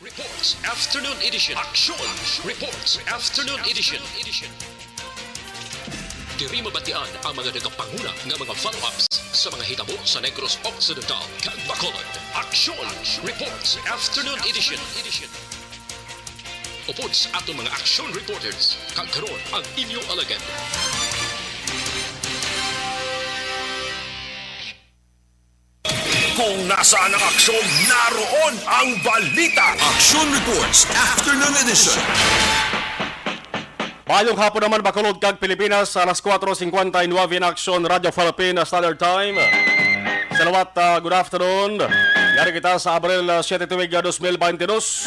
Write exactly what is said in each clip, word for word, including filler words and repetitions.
Reports Afternoon Edition. Action Reports Afternoon Edition. Diri mabatian ang mga nagapanguna nga mga follow-ups sa mga hitabo sa Negros Occidental kag Bacolod. Action Reports Afternoon Edition. Upod sa aton mga action reporters, kag karon ang inyo alagad. Kung nasaan ang aksyon, naroon ang balita. Action Reports Afternoon Edition. Maayong hapon naman, Bacolod kag Pilipinas, alas kuwatro singkwenta y nuwebe in Action Radyo Philippine Standard Time. Sa liwat, ah, good afternoon. Yari kita sa Abril, ah, siyete tuig, ah, dos mil baynte dos.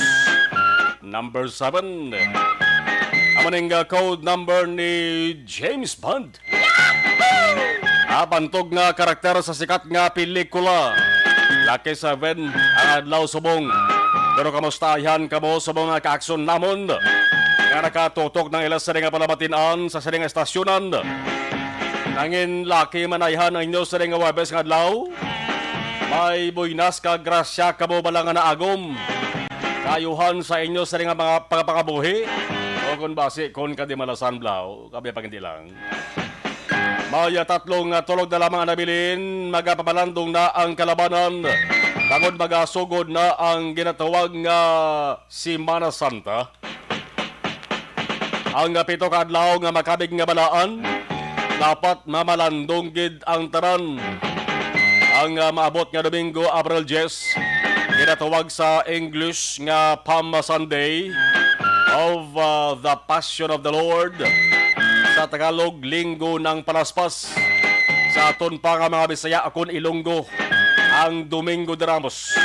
Number seven. Amo ning, ah, code number ni James Bond. Ah, bantog nga karakter sa sikat nga pelikula. Lucky Seven ang adlaw subong. Pero kamusta ayhan kamo sa mga kaaksyon namon nga nakatutok ng ila sa nga palabatin-an sa sining estasyonan? Nangin lucky man ayhan ang inyo sa nga Huwebes nga adlaw? May buinas ka grasya kamo bala nga naagom? Kaayuhan sa inyo sa nga mga pagpangabuhi? O kung basi, kung kadimalasan blaw, kami pag hindi lang. May, ah, tatlong, ah, tulog na lamang ang nabilin, magapabalandong na ang kalabanan, tungod magasugod na ang ginatawag nga Semana Santa. Ang, ah, pito ka adlaw nga makabig nga balaan, dapat mamalandong gid ang tanan. Ang, ah, maabot nga Domingo, April diyes, ginatawag sa English nga Palm Sunday of, ah, the Passion of the Lord. Sa Tagalog, Linggo ng Palaspas. Sa aton pa nga mga Bisaya, akon Ilonggo, ang Domingo de Ramos.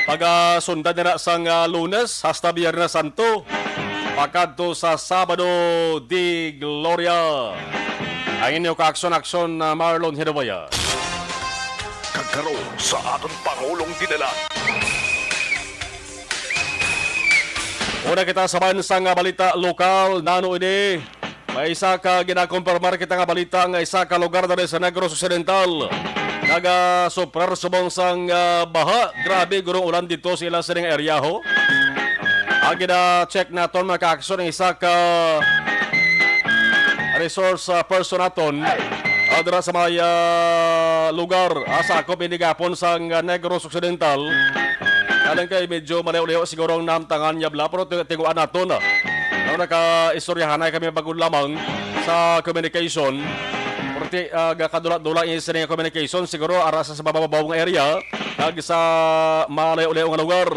Pagasundan na sang, ah, Lunes hasta Biyernes Santo, pakadto sa Sabado de Gloria. Ang inyo kaaksyon-aksyon na Marlon Hidabayan. Kag karon sa aton Pangulong Dinalan. Una kita sa bansang balita lokal, nano ini? May isa ka ginakumpirmar kita nga balita nga isa ka lugar diri sa Negros Occidental nagasufrir subong sang, ah, baha. Grabe gurong ulan dito sa ila sining area ho. Ang gina-check naton, mga kaaksyon, ang isa ka resource, ah, person naton, ah, dira sa may, ah, lugar, ah, sakop ini gapon sang, ah, Negros Occidental. Alang kay medyo malayo-layo siguro ang namtangan niya bala, pero ti-, tinguan naton, ah. Ano, naka-istoryahanay kami bagod lamang sa communication. Pero ti-, ah, gakadula-dula ini sining communication, siguro ara sa, sa mababaw nga area, kag sa malayo-layo nga lugar.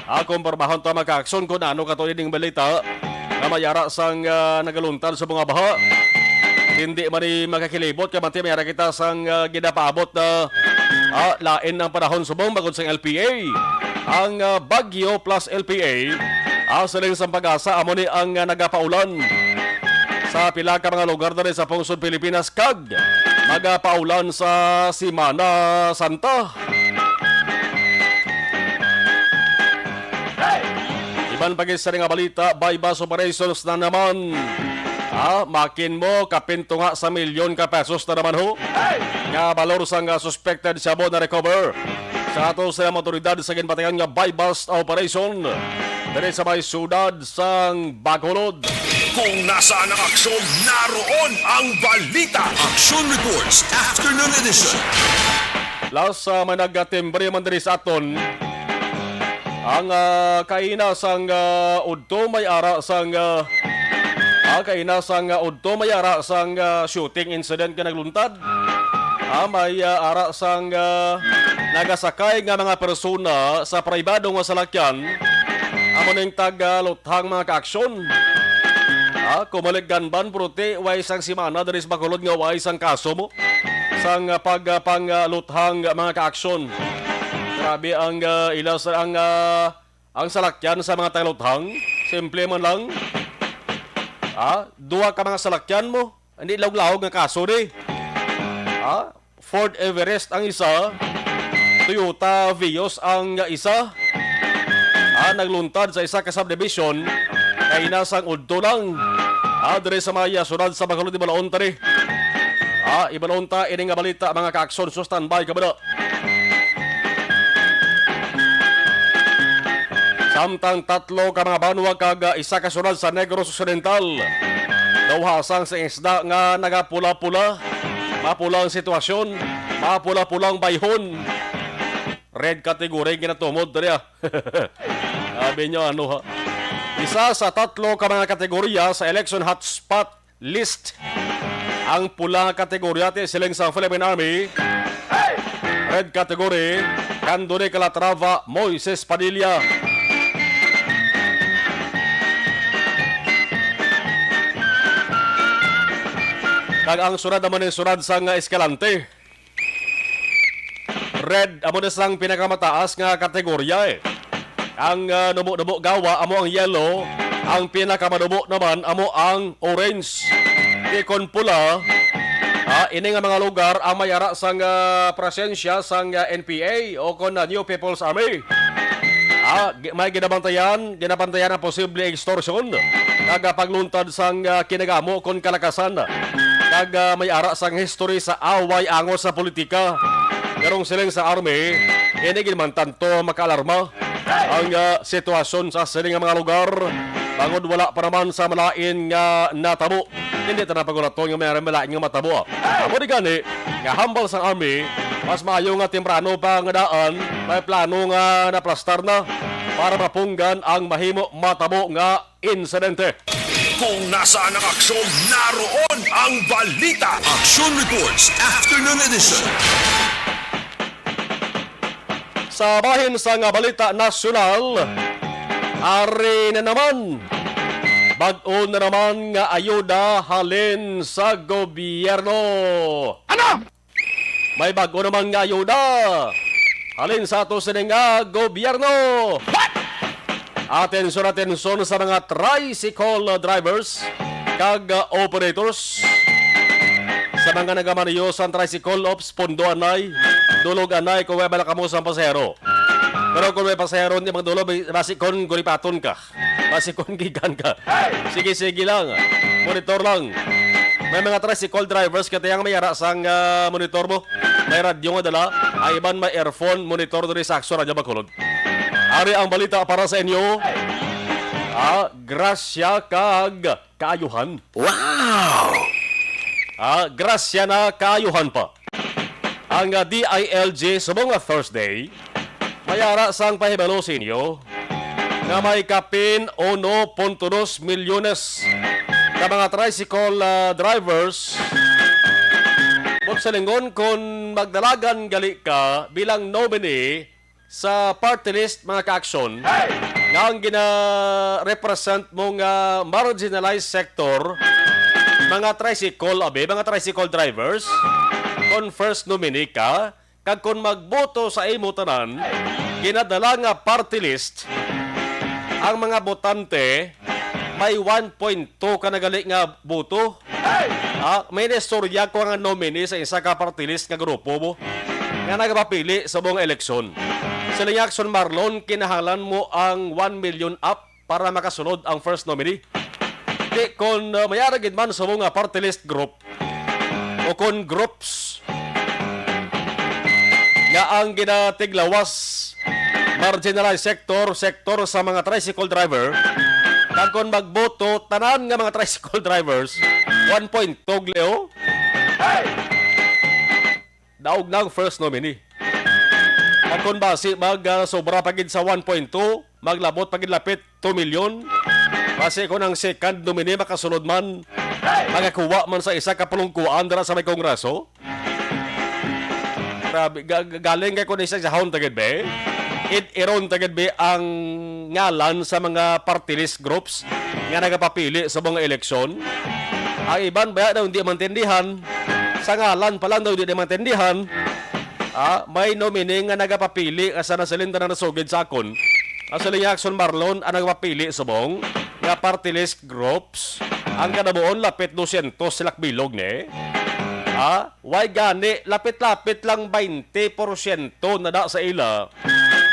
Akong parbahon ta, mga kaaksyon, kung ano kato ining balita nga may ara sang, ah, nagaluntad sa mga baha. Hindi man ni makakilibot kay manti may ara kita sang, ah, ginapaabot na, ah, lain ang panahon subong bangod sang L P A. Ang, ah, bagyo plus L P A, ah, siling sang PAGASA, amo ni ang, ah, nagapaulan sa pila ka mga lugar diri sa pungsod Pilipinas kag nagapaulan sa Semana Santa. Iban pa gid sa nga balita, buy-bust operations na naman. Ha? Makin mo, kapintunga sa milyon ka pesos na naman ho. Nga balor sang, ah, suspected shabu na recover sa ato sa mga otoridad sa ginbatian nga buy-bust operation diri sa may siyudad sang Bacolod. Kung nasaan ang aksyon, naroon ang balita. Action Reports, Afternoon Edition. Last, ah, may nagatimbre man diri sa aton. Ang, ah, kaina sang, ah, udto may ara sang, ah, ah, kaina sang, ah, udto may ara sang, ah, shooting incident nga nagluntad. Ah, may, ah, ara sang, ah, nagasakay nga mga persona sa pribado nga salakyan. Amo ning taga Luthang, mga kaaksyon. Ah, Comelec Gunban, puti, way sang semana diri sa Bacolod nga way sang kaso mo sang, ah, pag, ah, pang, ah, Luthang, mga kaaksyon. Grabe ang, ah, ila sa, ang, ah, ang salakyan sa mga taga Luthang. Simple man lang. Ah, duha ka mga salakyan mo. Hindi laog-laog nga kaso ni. Ah, Ford Everest ang isa, Toyota Vios ang isa. Ah, nagluntad sa isa ka subdivision kay nasang udto lang. Ah, diri sa may, ah, siyudad sa Bacolod, ibalaon ta ni. Ah, ibalaon ta ini nga balita, mga kaaksyon. So, standby ka ba na? Samtang tatlo ka mga banwa kag, ah, isa ka syudad sa Negros Occidental daw hasang sa isda nga nagapula-pula. Mapula ang sitwasyon, mapula-pula ang bayhon. Red category ang ginatumod diri, ah. Sabi niyo, ano, ha? Isa sa tatlo ka mga kategorya sa election hotspot list ang pula nga kategorya, ti siling sa Philippine Army. Red category, Candoni Calatrava, Moises Padilla. Kag ang sunod naman ang sunod sang Escalante. Red, amo na sang pinakamataas nga kategorya, eh. Ang, ah, nubo-nubo gawa amo ang yellow, ang pinakamanubo naman amo ang orange. Di kon pula, ah, ini nga mga lugar ang may ara sang, ah, presensya sang, ah, N P A o kon, ah, New People's Army. Ah, gi-, may ginabantayan, ginabantayan ang posible extortion, kag, ah, pagluntad sang, ah, kinagamo kon kalakasan, kag, ah, may ara sang history sa away angos sa politika. Karong siling sa army, ini gid man tanto makaalarma ang, ah, sitwasyon sa siling nga mga lugar, bangod wala pa naman sa malain nga natabo. Hindi ta na pagulaton nga may malain nga matabo, ah. Amo ni gani nga hambal sang army, mas maayo nga temprano pa nga daan, may plano nga naplastar na para mapunggan ang mahimo matabo nga insidente. Kung nasaan ang aksyon, naroon ang balita. Action Reports Afternoon Edition. Sa bahin sang balita nasyonal, ari na naman. Bag-o na naman nga ayuda halin sa gobyerno. Ano? May bag-o naman nga ayuda halin sa ato sini nga gobyerno. What? Atensyon, atensyon sa mga tricycle drivers kag, uh, operators. Sa mga nagamaneho sang tricycle, ops, pondo anay, dulog anay, kung may bala kamo sa pasahero. Pero kung may pasahero, hindi magdulog, basi kon gulipaton ka. Basi kon gikan ka. Sige, sige lang. Monitor lang. May mga tricycle drivers, katay ang may ara sang, ah, monitor mo. May radyo nga dala. Ay iban may earphone, monitor diri sa Aksyon Radyo Bacolod. Ari ang balita para sa inyo. Ah, grasya kag kaayuhan. Wow! Ah, grasya na kaayuhan pa. Ang, ah, D I L G subong nga Thursday, may ara sang pahibalo sa inyo nga may kapin uno punto dos milyones ka mga tricycle, ah, drivers. Buot silingon, kon magdalagan gali ka bilang nominee sa party list, mga ka-aksyon, nga ang gina-represent mo nga marginalized sector, mga tricycle, abi, mga tricycle drivers, kon first nominee ka, kag kon magboto sa imo tanan, ginadala nga party list, ang mga botante may one point two ka na gali nga boto. Ah, may naistorya ko nga nominee sa isa ka party list nga grupo mo nga nagapapili sa mga eleksyon. Sa Aksyon Marlon, kinahanglan mo ang one million up para makasulod ang first nominee. Di kon, uh, may ara gid man sa mga party list group o kon groups nga ang ginatiglawas, marginalized sector, sektor sa mga tricycle driver, kag kon magboto tanan nga mga tricycle drivers, one point two, Leo. Daog na ang first nominee. Kag kon basi mag, ah, sobra pa gid sa one point two, maglabot pa gid lapit two million. Basi kon ang second nominee makasulod man, makakuha man sa isa ka pulungkuan dira sa may Kongreso. Grabe, ga-, ga-, galing kay kon isa sa hon ta gid, be. Id-iron ta gid, be, ang ngalan sa mga party list groups nga nagapapili sa mga eleksyon. Ang iban baya daw hindi maintindihan. Sa ngalan pa lang daw hindi maintindihan. Ah, may nominee nga nagapapili nga sa nasilin tanan nasugid sa akon. Ang siling Action Marlon ang nagapapili subong nga party list groups. Ang kadabuon lapit dosyentos sila bilog ni. Ah, way gani, lapit-lapit lang baynte porsyento na da sa ila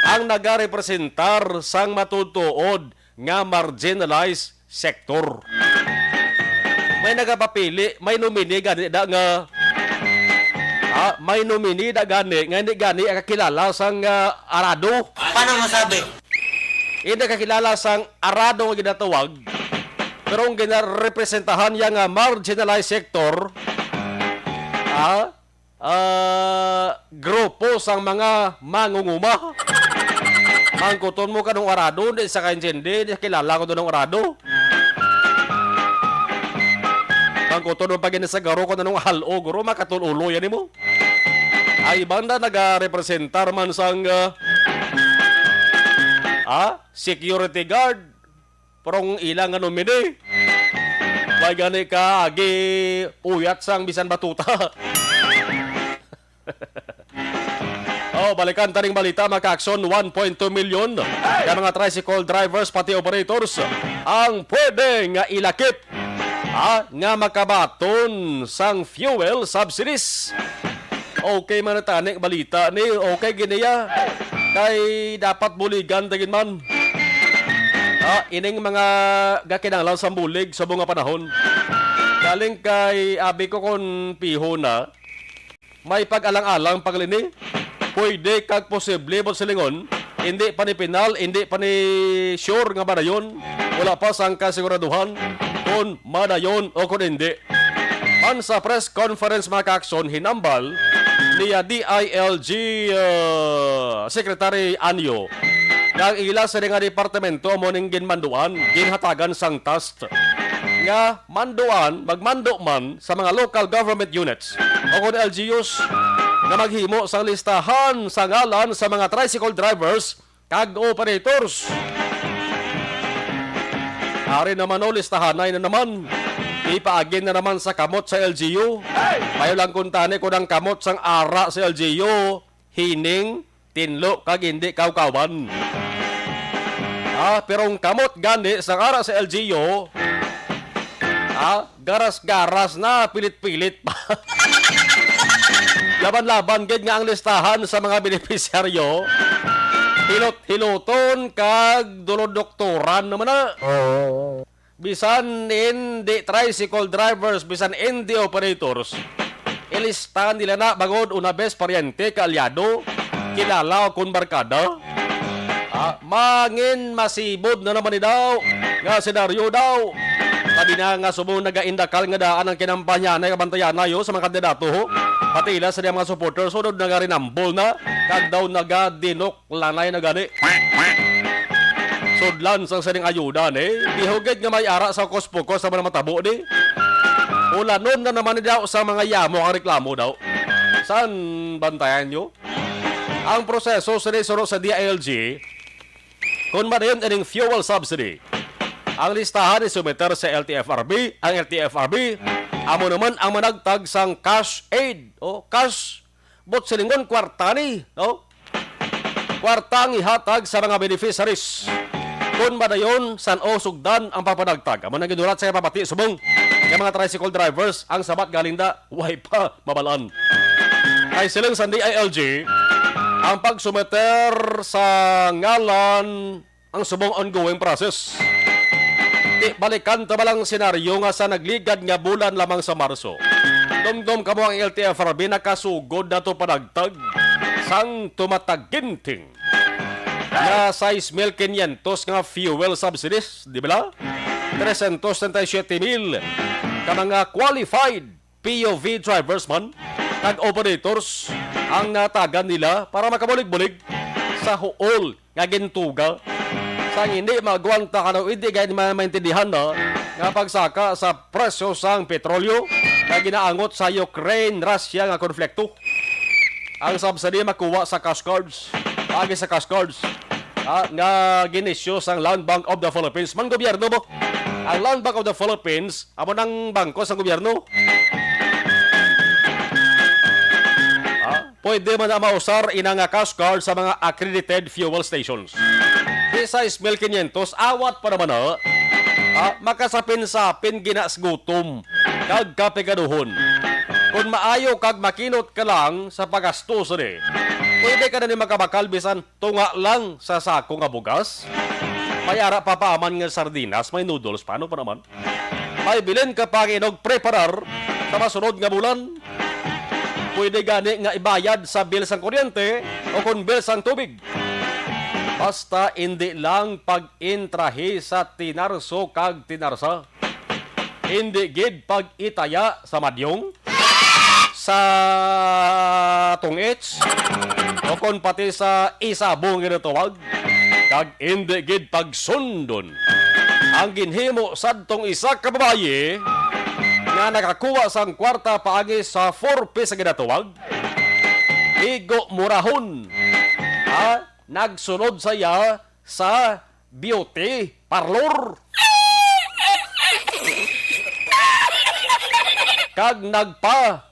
ang nagarepresentar sang matuod-tuod nga marginalized sector. May nagapapili, may nominee gani da nga, ah, may nominee da gani nga hindi gani kakilala sang, ah, arado. Paano masabi? Indi kakilala sang arado nga ginatawag, pero ang ginarepresentahan niya nga marginalized sector, ah, ah, grupo sang mga mangunguma. Mangkuton mo kanong arado, di sa kaintindi, di kilala ko doon ng arado. Mangkuton mo pag sa garo ko nanong halo, guro, makatululo yan mo. Ay, banda nagarepresentar man sang, ah, ah, security guard. Pero ang ila nga nominee, may gani ka agi uyat sang bisan batuta. Oh, balikan taning balita, mga ka-aksyon, one point two million ka mga tricycle drivers pati operators ang pwede nga ilakip, ah, nga makabaton sang fuel subsidies. Okay man na tani balita ni, okay giniya. Kay dapat buligan ta gid man. Ah, ining mga gakinahanglan sang bulig sa mga panahon. Galing kay abi ko kon piho na, may pag-alang-alang pa gali ni. Pwede kag posible mo silingon, hindi pa ni pinal, hindi pa ni sure nga madayon. Wala pa sang kasiguraduhan kon madayon o kon hindi. Man sa press conference, mga ka-aksyon, hinambal niya D I L G, uh, Secretary Anyo nga ang ila sa nga departamento amo ning ginmanduan, ginhatagan sang task nga manduan, magmando man sa mga local government units o kon L G Us nga maghimo sang listahan sa ngalan sa mga tricycle drivers kag operators. Ari naman, o, listahanay na naman. Ipaagi na naman sa kamot sa L G U. Payo lang kuntani kung ang kamot sang ara sa L G U, hining, tinlo, kag hindi kawkawan. Ah, pero ang kamot gani sang ara sa L G U, ah, garas-garas na, pilit-pilit pa. Laban-laban gid nga ang listahan sa mga benepisyaryo, hilot-hiloton kag dulod-doktoran naman na. Oo. Bisan hindi tricycle drivers, bisan hindi operators, ilista nila na bangod una bes paryente, kaalyado, kilala o kon barkada. Ah, mangin masibod na naman ni daw nga senaryo daw. Sabi na nga subong nagaindakal nga daan ang kinampanyahanay kabantayan nayo sa mga kandidato, ho. Pati ila sa mga supporters, sunod nagarinambol na, kag daw nagadinok lanay na gani. Sudlan sang sining ayuda ni. Bihugid nga may ara sa kuspuko sa mga matabo ni. Ulanon na naman ni daw sa mga yamo ang reklamo daw. San bantayan nyo? Ang proseso sini suno sa D I L G, kung madayon ining fuel subsidy, ang listahan ni sumiter sa L T F R B, ang L T F R B, amo naman ang managtag sang cash aid o cash Buot silingon, kwarta ni, no? Kwarta ang ihatag sa mga beneficiaries. Kon madayon, san-o sugdan ang papanagtag? Amo nang ginulat sa pamati subong nga mga tricycle drivers ang sabat galing da, way pa mabalaan. Kay siling sa D I L G, ang pagsumeter sa ngalan ang subong ongoing process. Di balikan ta ba lang senaryo nga sa nagligad nga bulan lamang sa Marso, dumdom kamo ang L T F R B nakasugod na to panagtag sang tumataginting na sais mil kinyentos nga fuel subsidies, di ba? Tresyentos trenta y siyete mil ka mga qualified P U V drivers man kag operators ang natagan nila para makabulig-bulig sa huol nga gintuga. Sang hindi maagwanta kanaw, hindi gani ma-, maintindihan na nga pagsaka sa presyo sang petrolyo nga ginaangot sa Ukraine-Russia nga konflikto. Ang subsidy makuha sa cash cards, agi sa cash cards, ah, nga ginisyo sang Land Bank of the Philippines. Man gobyerno mo, ang Land Bank of the Philippines, amo nang bangko sang gobyerno. Ah, pwede man na mausar ina nga cash card sa mga accredited fuel stations. Di sais mil kinyentos, awat pa naman na, ah, makasapin-sapin ginasgutom kag kapigaduhon. Kung maayo kag makinot ka lang sa pagasto sini, pwede ka na ni makabakal bisan tunga lang sa sako nga bugas. May ara pa paaman nga sardinas, may noodles, paano pa naman? May bilin ka pa nga inog preparar sa masunod nga bulan. Pwede gani nga ibayad sa bill sang kuryente o kon bill sang tubig. Basta indi lang pag-intrahi sa tinarso kag tinarsa. Indi gid pag-itaya sa madyong, sa tungits, o kon pati sa isabong ginatawag, kag indi gid pagsundon ang ginhimo sadtong isa ka babayi nga nakakuha sang kwarta paagi sa four Ps nga ginatawag, igo murahon, ha? Nagsulod sa iya sa beauty parlor kag nagpa-rebond.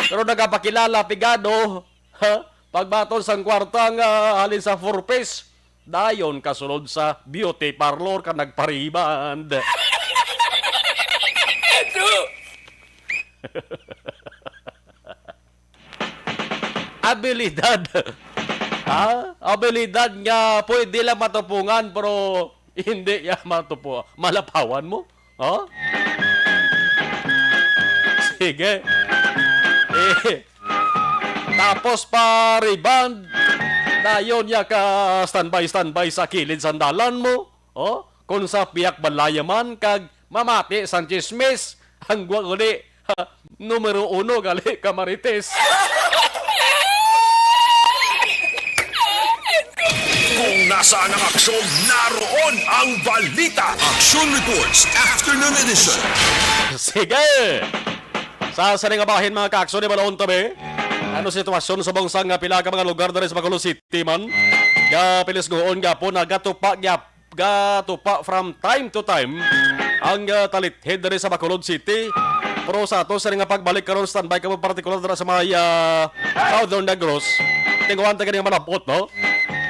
Pero nagapakilala pigado, ha? Pagbaton sang kwarta nga halin sa four Ps, dayon kasulod sa beauty parlor ka nagpa-rebond. Abilidad. Ha? Abilidad nga pwede lang matupungan, pero hindi ya matupo. Malapawan mo? Oh? Sige. Eh, tapos pa-rebond, dayon ya ka standby, standby sa kilid sang dalan mo. Oh? Kung sa piyak balaya man, kag mamati sang chismis, ang gwa uli, ha, numero uno gali ka Marites. Kung nasaan ang aksyon, naroon ang balita. Action Reports, Afternoon Edition. Sige! Sa sini nga bahin, mga kaaksyon, ni Balon Tabi, ano sitwasyon subong sang pila ka mga lugar diri sa Bacolod City man? Gapilis guon gapon nagatupa gyap gatupa from time to time ang, ah, talithid diri sa Bacolod City. Pero sa ato sini nga pagbalik karon, standby kamo, partikular dira sa may, ah, Southern Negros. Tinguhan ta gani nga malabot, no?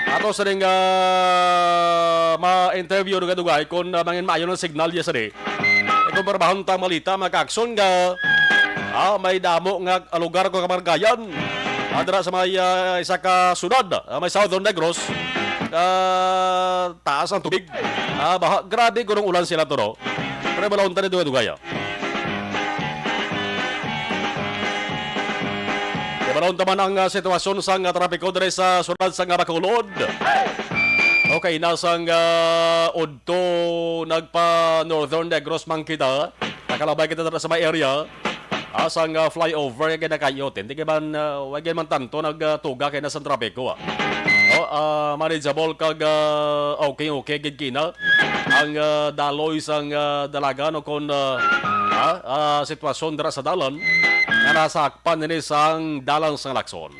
Ato sini nga, ah, ma-interview dugay-dugay kung, ah, mangin maayo ng signal niya sini. Ito barbahon ta malita, mga kaaksyon, nga, ah, may damo nga lugar ko kamargayan. Ah, dira sa may, ah, isa ka syudad, ah, may Southern Negros. Ah, taas ang tubig. Ah, baha, grabe gunong ulan sila to, no? Pero malaunta ni dugay-dugay, ah. Kaya malaunta man ang, ah, sitwasyon sa, ah, trapiko diri sa syudad sa, ah, Bacolod. Okay, nasang, ah, udto nagpa Northern Negros man kita. Nakalabay kita dira sa may area. Asang, ah, flyover nga ginakayot. Hindi kay man, ah, wa gyud man tanto nagtuga kay nasa trapiko, ah. Oh, ah, manageable kag, ah, okay, okay gid kina ang, ah, daloy sang, ah, dalagan o kon, ah, ah, ah, sitwasyon dira sa dalan nga nasakpan nini sang dalan sang Lacson.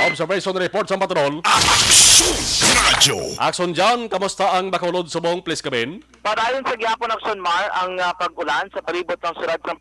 Observation report sa patrol. Aksyon Radyo. Aksyon dyan, kamusta ang Bacolod subong? Please come in. Padayon sa gihapon, Aksyon Mar, ang, ah, pag-ulan sa palibot ng syudad sa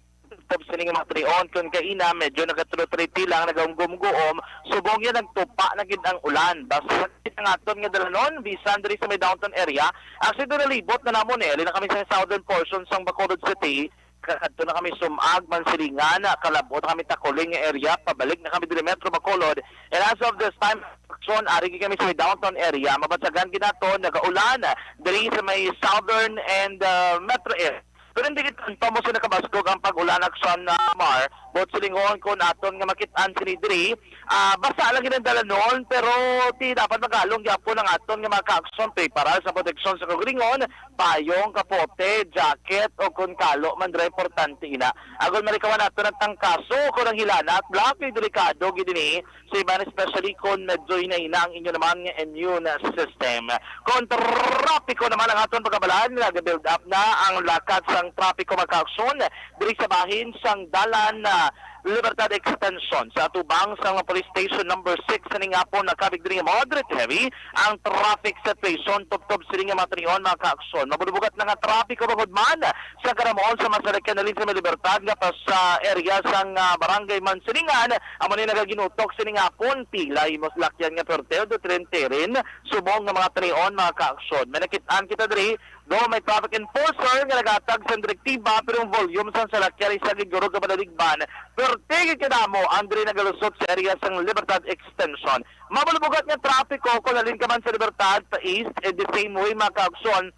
Tub sining mga trion, kun kaina medyo nagatulo-triti lang, nagahumgom-guom, subong yan nagtupa na gid ang ulan. Basta kita nga aton nga dalanon, bisan diri sa may downtown area, actually, doon nalibot na namon eh. Ali na kami sa southern portion sang Bacolod City, kadto na kami Sumag, Mansilingan, kalabot na kami Taculing nga area, pabalik na kami diri Metro Bacolod. And as of this time, action, ari gid kami sa may downtown area. Mabatyagan gid nato, nagaulan diri sa may southern and, ah, metro area. Pero hindi gid pa mo sa nakabaskog ang pag-ulan, action, ah, Mar. Buot silingon, kung aton nga makit-an sini diri, ah, basa lang gid ang dalanon, pero ti dapat magalong gyapon ang aton nga mga kaaksyon, preparar sa proteksyon sa kaugalingon, payong, kapote, jacket, o kun kalo man dira, importante ina. Agod malikawan nato ang tangkaso o kun ang hilanat, grabe delikado gid ini sa iban, especially kon medyo hinahina ang inyo naman nga immune system. Kon trapiko naman ang aton pagkabalaan, nag-build up na ang lakat sang trapiko, mga kaaksyon, diri sa bahin sang dalan na Libertad Extension sa atubang sang Police Station Number Six. Sining hapon, nakabig diri nga moderate heavy ang traffic situation tubtob sini nga mga trion, mga kaaksyon. Mabulbugat na nga trapiko bangod man sa karamuon sa masalakyan halin sa may Libertad nga pa sa area sang, ah, Barangay Mansilingan. Amo ni nagaginutok sining hapon, pila himo lakyan nga perteo do tren teren subong nga mga trion, mga kaaksyon. May nakit-an kita diri, do may traffic enforcer nga naghatag sang direktiba, pero ang volume sang salakyan ay sa giguro ka panaligban. Pero tigit kadamo ang diri nagalusot sa area sang Libertad Extension. Mabulbugat nga trapiko kung halin ka man sa Libertad pa East, eh, the same way, mga kaaksyon.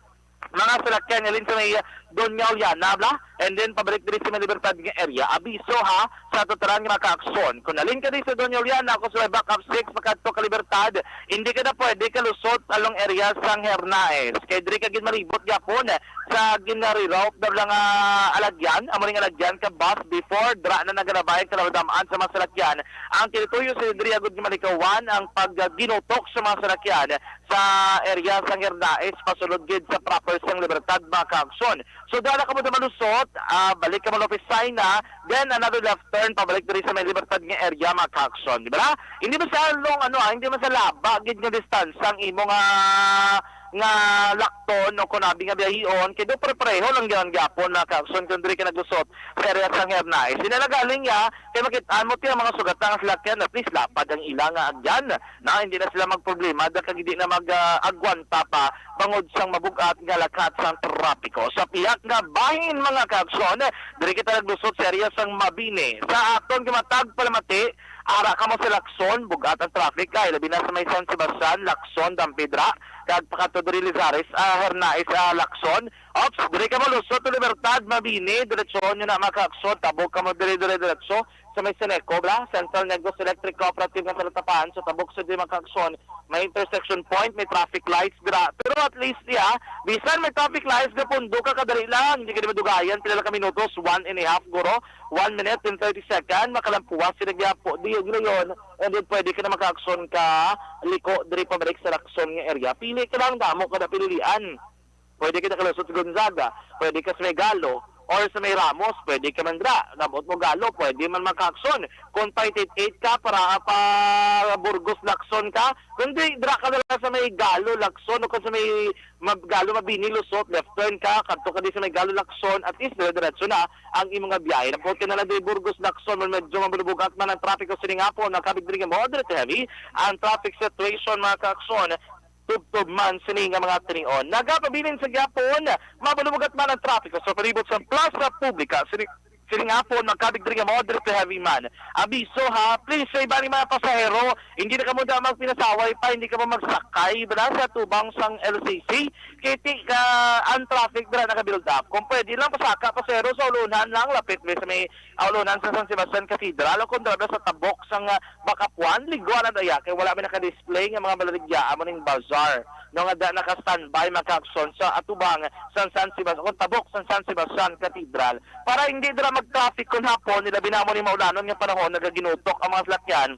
mga salakyan, halin sa may Doña Juliana, bla? And then, pabalik diri sa may Libertad nga area. Abiso, ha, sa atutoran nga mga kaakson. Kung halin ka diri sa Doña Juliana, kung sa may back up six, makadto ka Libertad, hindi ka na pwede kalusot along area sang Hernaez. Kay diri ka gid malibot gyapon sa ginareroute na lang, ah, alagyan, amo ning alagyan ka bus before, dira na nagalabay ka, nadamaan sa mga salakyan. Ang teritoryo sa diri agud nga malikawan ang pagginutok sa mga salakyan sa area sang Hernaez, pasulod gid sa proper sang Libertad, mga kaakson. So, dala ka mo na malusot, ah, balik ka mo Lopez Saina, then another left turn, pabalik diri sa may Libertad nga area, mga kaakson. Di ba? Hindi man sa long, ano, ah, hindi man sa laba, gid nga distansya ang imo nga, nga lakton o kunabi nga biyahion, kay do pareho lang gyud gyapon, mga kaakson, kung diri ka naglusot sa area sang Hernaez. Hindi na galing niya, kay makit-an mo tiya mga sugat nga salakyan, at least lapad ang ila nga agyan. Na hindi na sila magproblema, da kag hindi na mag, ah, agwanta pa bangod sang mabugat nga lakat sang trapiko. Sa pihak nga bahin, mga kaakson, diri kita naglusot sa area sang Mabini. Sa aton nga matag palamati, ara ka mo sa Lacson, bugat ang traffic, kay labi na sa may San Sebastian, Lacson, Dampidra, kag pakadto diri Lizares, ah, Hernaez, ah, Lacson. Ops, diri ka mo lusot, Libertad, Mabini, diretsohon nyo na, mga kaakson, tabok ka mo diri, dire, diretso. Sa may Seneco, bla? Central Negros Electric Cooperative nga talatapan sa tabok sa di, mga kaakson, may intersection point, may traffic lights dira. Pero at least, yeah, bisan may traffic lights, gapundo ka kadali lang. Hindi ka di madugayan, pila lang ka minutos, one and a half, guro, one minute and thirty second, makalampuwas sila gyapo. Di, yun, yun. And then, pwede ka na makaakson ka, liko, diri pabalik sa Lacson nga area. Pili ka lang, damo ka na pinilian. Pwede ka nakalusot sa Gonzaga, pwede ka sa may Galo, or sa may Ramos, pwede ka man dira. Nabot mo Galo, pwede man makaakson. Kung pa eight eight ka, para pa Burgos, Lacson ka, kung di, dira ka na lang sa may Galo, Lacson, o kung sa may Mab-, Galo, Mabini, lusot, left turn ka, kadto ka di sa may Galo, Lacson, at least dire-diretso na ang imong nga biyahe. Napot ka na lang diri Burgos, Lacson, man medyo mabunubugat man ang trapiko sining hapon, nakabig diri nga moderate to heavy ang traffic situation, mga kaakson. Tubtob man sini nga mga tinion. Nagapabilin sa gyapon, mabalubugat man ang trapiko sa palibot sa Plaza Publica. Sini, sining hapon, magkabig diri nga moderate to heavy man. Abiso ha, please, sa iban nga mga pasahero, hindi na kamo da magpinasaway pa, hindi kamo magsakay bala sa tubang sang L C C. Kay ti, ka, ang traffic dira naka-build up. Kung pwede lang, pasaka, pasahero, sa ulunan lang, lapit mi sa may, ah, ulunan sa San Sebastian Cathedral, o kung dira sa tabok sang, ah, Bacapuan, ligwa na daya kay wala may naka-display nga mga malaligya amo ning bazaar. No, nga da naka-standby, mga kaakson, sa atubang sang San Sebastian, o tabok sang San Sebastian Cathedral, para hindi dira mag-traffic kon hapon, nila binamo ni maulanon nga panahon nagaginutok ang mga salakyan.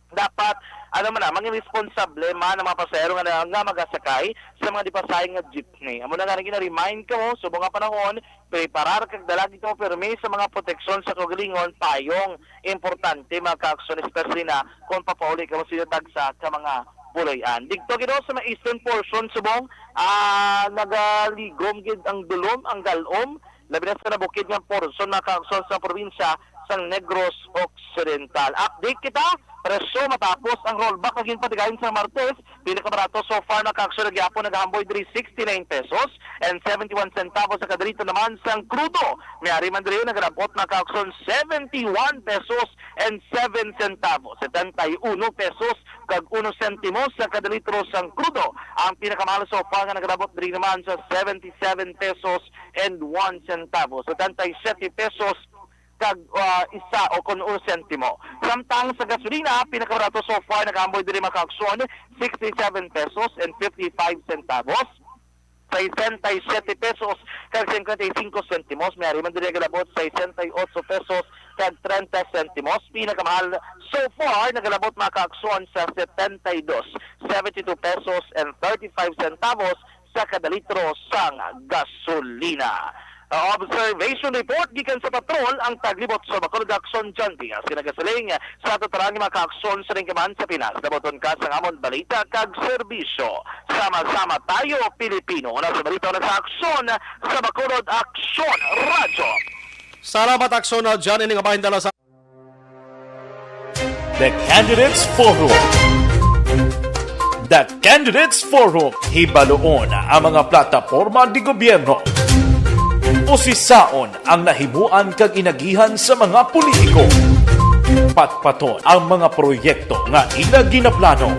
Dapat, ano man na, maging responsable man ang mga pasahero nga, nga magasakay sa mga dipasahing nga jeepney. Amo na nga, gina-remind kamo, subong nga panahon, preparar kag dala gid kamo permi sa mga proteksyon sa kaugalingon, payong, importante, mga kaakson, especially na kung papauli kamo sa inyo tagsa ka mga puloy-an. Digto gid sa may eastern portion subong, ah, nagaligom gid ang dulom, ang galom, labi na sa nabukid nga portion, mga kaakson, sa probinsya sang Negros Occidental. Update kita, presyo matapos ang rollback nga ginpatigayon sa Martes, pinakabarato so far, mga kaakson, nga gihapon nagahamboy diri sixty-nine pesos and seventy-one centavos. Sa kadalito naman sang krudo, may ari man diri nagalabot, mga kaakson, seventy-one pesos and seven centavos, setenta y uno pesos kag uno sentimos sa kada litro sang krudo. Ang pinakamahal so far nga nagalabot diri naman sa seventy-seven pesos and one centavo, setenta y siete pesos kag, ah, isa o kon uno sentimo. Samtang sa gasolina, pinakabarato so far nagahamboy diri, mga kaakson, sixty-seven pesos and fifty-five centavos, sesenta y siete pesos kag cincuenta y cinco centimos. May ari man diri nagalabot, sesenta y ocho pesos kag treinta centimos. Pinakamahal so far nagalabot, mga kaakson, sa setenta y dos, seventy-two pesos and thirty-five centavos sa kada litro sang gasolina. Observation report gikan sa patrol ang taglibot sa Bacolod Aksyon, John Diaz. Sinagasiling sa atutoran nga mga kaakson sa lingkaman sa Pinas. Naboton ka sa amon balita kag serbisyo. Sama-sama tayo, Pilipino. Una sa balita, una sa aksyon sa Bacolod Aksyon Radyo. Salamat, Aksyon, ah, John. Ini nga bahin dala sa The Candidates Forum. The Candidates Forum, hibaluon ang mga plataporma di gobyerno. Usisaon ang nahimuan kag inagihan sa mga politiko. Patpaton ang mga proyekto nga ila ginaplano.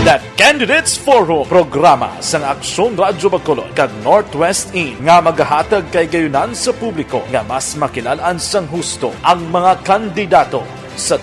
The Candidates Forum, programa sang Aksyon Radyo Bacolod kag Northwest Inn nga magahatag kahigayonan sa publiko nga mas makilalan sang husto ang mga kandidato sa